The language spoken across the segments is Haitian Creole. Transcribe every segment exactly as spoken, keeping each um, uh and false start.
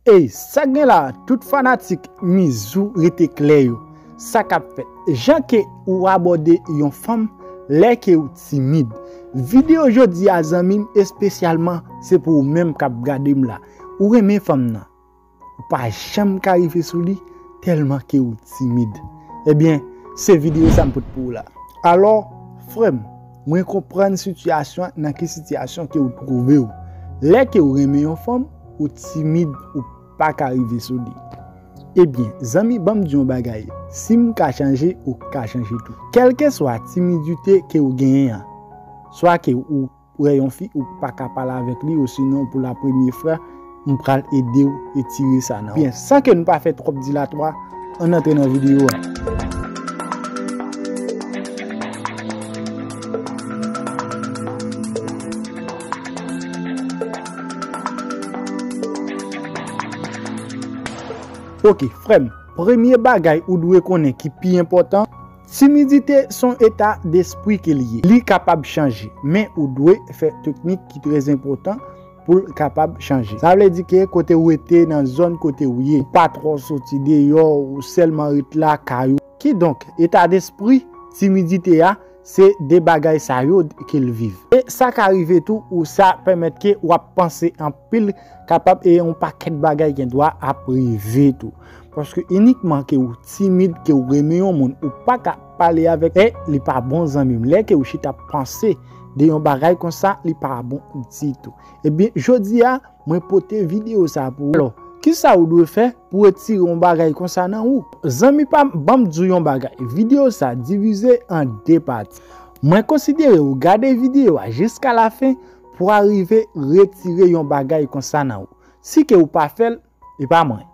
Ey, sa k gen la, tout fanatik Mizou rete klè yo. Sa k ap fèt? Jan ke ou abòde yon fanm lè ke ou timid. Videyo jodi a, zanmi m, espesyalman, se pou ou menm k ap gade m la. Ou renmen fanm nan. Ou pa janm ka rive sou li tèlman ke ou timid. Ebyen, se videyo sa m pot pou ou la. Alò, frè m, mwen konprann sitiyasyon an, nan ki sitiyasyon ke ou twouve w. Lè ke ou renmen yon fanm, ou timid, ou pa ka rive sou li. Ebyen, zanmi, ban m di yon bagay. Si m ka chanje, ou ka chanje tou. Kèlkeswa timidite ke ou genyen an, swa ke ou wè yon fi, ou pa ka pale avèk li, osinon pou la premye fwa, m pral ede w retire sa nan ou. Byen, san ke nou pa fè twòp dilatwa, ann antre nan videyo a. Ok, frè m, premye bagay ou dwe konnen ki pi enpòtan, timidite se yon eta despri ke l ye. Li kapab chanje, men ou dwe fè teknik ki trè enpòtan pou l kapab chanje. Sa vle di ke kote ou rete, nan zòn kote ou ye, ou pa twò soti deyò, ou sèlman ret lakay ou. Kidonk, eta despri timidite a, se de bagay sa yo ke l viv. E sa ka rive tou, ou sa pèmèt ke w ap panse anpil, kapab e yon pakèt bagay gen dwa ap rive tou. Paske inikman ke ou timid, ke ou renmen yon moun, ou pa ka pale avèk, e li pa bon, zanmi m. Lè ke ou chita panse de yon bagay konsa, li pa bon ditou. Ebyen, jodi a, mwen pote videyo sa pou ou. Alò, kisa ou dwe fè pou retire yon bagay konsa nan ou? Zanmi pa m, ban m di w yon bagay. Videyo sa divize an de pati. Mwen konsidere ou gade videyo a jiska lafen pou w arive retire yon bagay konsa nan ou. Si ke ou pa fè l, e pa mwen.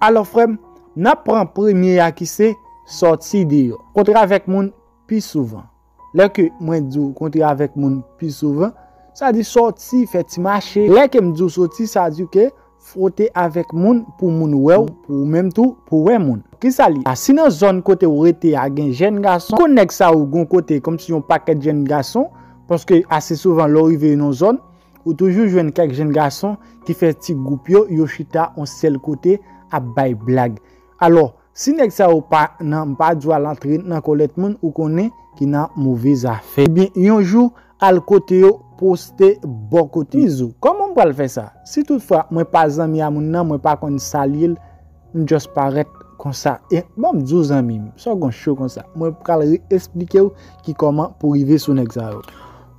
Alò, frè m, n ap pran premye a ki se sòti deyò. Kontre avèk moun pi souvan. Lè ke mwen di w kontre avèk moun pi souvan, sa di sòti, fè ti mache. Lè ke m di w sòti, sa di ke fwote avèk moun pou moun wè w, pou ou menm tou, pou wè moun. Kisa li? A, si nan zòn kote w rete a gen jèn gason, ou konn nèg sa yo gon kote kòmsi yon pakèt jèn gason, paske ase souvan lè w rive nan zòn, ou toujou jwenn kèk jèn gason ki fè ti gwoup yo, yo chita yon sèl kote ap bay blag. Alò, si nèg sa yo pa nan, m pa di w al antre nan kòlèt moun, ou konnen ki nan move zafè. Ebyen, yon jou, al kote yo, poste bò kote yo. Mizou, kòman m pral fè sa? Si toutfwa mwen pa zanmi a moun nan, mwen pa konn salye l, m just parèt konsa. E ban m di w, zanmi m, sa w gon cho konsa. Mwen pral re-, eksplike w ki kòman pou rive sou nèg sa yo.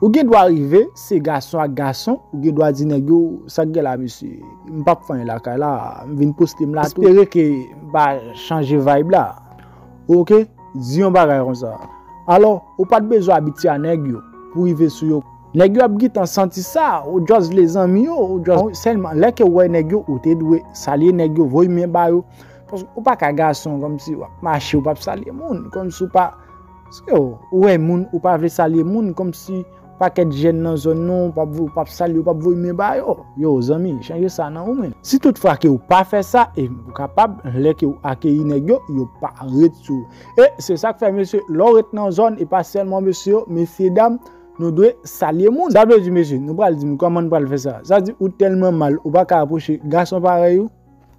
Ou gen dwa rive, se gason ak gason, ou gen dwa di nèg yo, "Sa k gen la, mesye? M p ap fè anyen lakay la, m vin poste m la tou. Espere ke m pa chanje vibe la." Oke? Di yon bagay konsa. Alò, ou pa t bezwen abitye a nèg yo pou rive sou yo. Nèg yo ap gentan santi sa, ou just vle zanmi yo, ou just, sèlman lè ke w wè nèg yo, ou te dwe salye nèg yo, voye men ba yo. Paske ou pa ka gason kòmsi w ap mache, ou p ap salye moun, kòmsi w pa, paske ou, ou wè moun, ou pa vle salye moun, kòmsi pakèt jèn nan zòn nan, ou p ap, ou p ap salye, ou p ap voye men ba yo. Yo, zanmi, chanje sa nan ou menm. Si toutfwa ke ou pa fè sa, e ou kapab, lè ke ou akeyi nèg yo, yo pa ret sou ou. E se sa k fè, mesye, lè w ret nan zòn, e pa sèlman mesye yo, mesye dam, nou dwe salye moun. Sa vle di, mesye, nou pral di m kòman n pral fè sa. Sa di ou tèlman mal, ou pa ka apwoche gason parèy ou.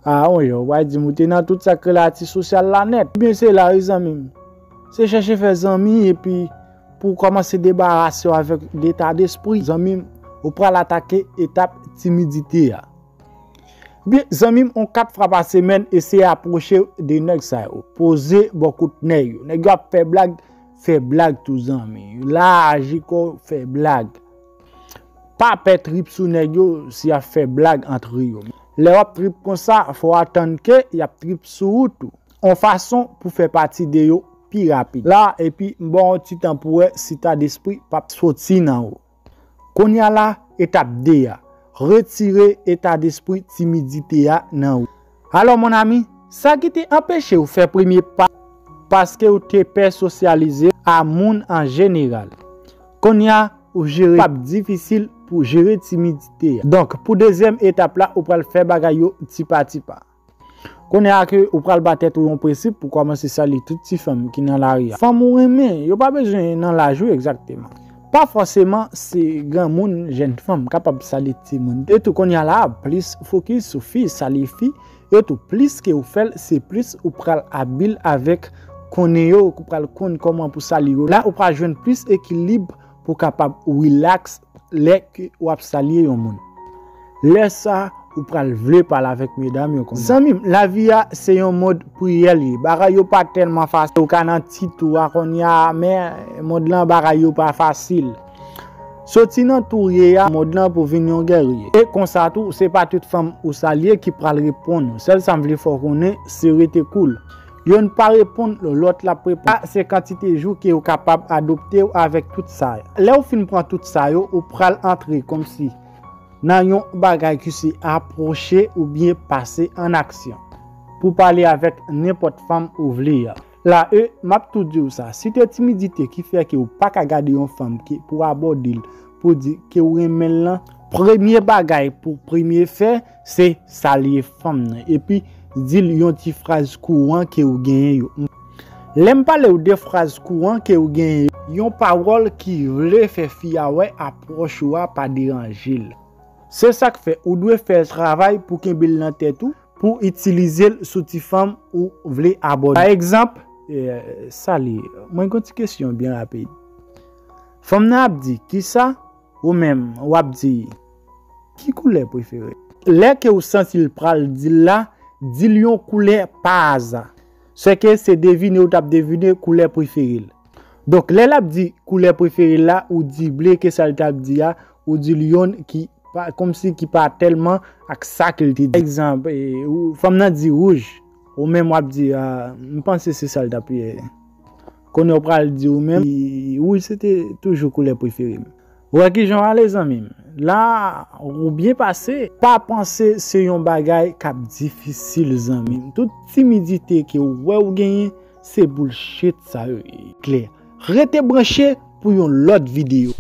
A, monchè, ou pral di m ou te nan tout sa k rele ati sosyal la nèt. Ebyen, se la wi, zanmi m. Se chèche fè zanmi, epi pou w kòmanse debarase w avèk deta despri, zanmi m, ou pral atake etap timidite a. Byen, zanmi m, yon kat fwa pa semèn, eseye apwoche w de nèg sa yo. Poze bò kout nèg yo. Nèg yo ap fè blag, fè blag tou, zanmi. Laji kò w, fè blag. Pa pè trip sou nèg yo si y ap fè blag antre yo. Lè w ap trip konsa, fò w atann ke y ap trip sou ou tou. Yon fason pou fè pati de yo pi rapid. La, epi m ba w yon ti tan pou wè si ta despri p ap soti nan ou. Kounye a la, etap de a. Retire eta despri timidite a nan ou. Alò, mon ami, sa ki te anpeche w fè premye pa, paske w te pè sosyalize a moun an jeneral. Kounye a, ou jere, p ap difisil pou jere timidite a. Donk, pou dezyèm etap la, ou pral fè bagay yo ti pa ti pa. Kounye a ke ou pral ba tèt ou yon prensip pou kòmanse salye tout ti fanm ki nan lari a. Fanm ou renmen, yo pa bezwen nan laj ou egzakteman. Pa fòseman se granmoun, jèn fanm kapab salye timoun. E tou kounye a la, plis fokis sou fi, salye fi. E tou, plis ke ou fè l, se plis ou pral abil avèk konnen yo, ou pral konn kòman pou salye yo. La, ou pral jwenn plis ekilib pou kapab rilaks lè ke w ap salye yon moun. Lè sa, ou pral vle pale avèk medam yo konsa. Zanmi m, lavi a se yon mond priyè l ye. Bagay yo pa tèlman fasil. Ou ka nan tit ou a kounye a, men mond lan bagay yo pa fasil. Soti nan tou w ye a, mond lan pou vin yon gèrye. E konsa tou, se pa tout fanm ou salye ki pral reponn ou. Sèl sa m vle fè w konnen, se rete koul. Youn pa reponn, lòt la ap reponn. Sa se kantite jou ke ou kapab adopte w avèk tout sa. Lè ou fin pran tout sa yo, ou pral antre kòmsi nan yon bagay ki se apwoche oubyen pase an aksyon pou pale avèk nenpòt fanm ou vle a. La, e, m ap tou di w sa, si te timidite ki fè ke ou pa ka gade yon fanm ki pou abòde l, pou di ke ou renmen l lan, premye bagay pou premye fè, se salye fanm nan. Epi, di l yon ti fraz kouran ke ou genyen yo. Lè m pale w de fraz kouran ke ou genyen yo, yon pawòl ki vle fè fi a wè apwòch ou a pa deranje l. Se sa k fè ou dwe fè travay pou kenbe l nan tèt ou, pou itilize l sou ti fanm ou vle abòde. Pa egzanp, eh, salye, mwen gen yon ti kesyon byen rapid. Fanm nan ap di, "Kisa?" Ou menm, w ap di, "Ki koulè prefere?" Lè ke ou santi l pral di l la, di l yon koulè pa aza. Sèke se devine ou t ap devine koulè prefere l. Donk, lè l ap di koulè prefere l la, ou di ble, ke sa l t ap di a, ou di l yonn ki pa, kòmsi ki pa tèlman ak sa ke l te di. Pa egzanp, e, ou, fanm nan di wouj, ou menm w ap di, "A, m panse se sa l t ap ye." Kounye a w pral di ou menm, "Wouj se te toujou koulè prefere m." Ou wè kijan w ale, zanmi m? La, ou byen pase. Pa panse se yon bagay k ap difisil, zanmi m. Tout timidite ke w wè ou genyen, se bullshit sa yo ye. Klè. Rete branche pou yon lòt videyo.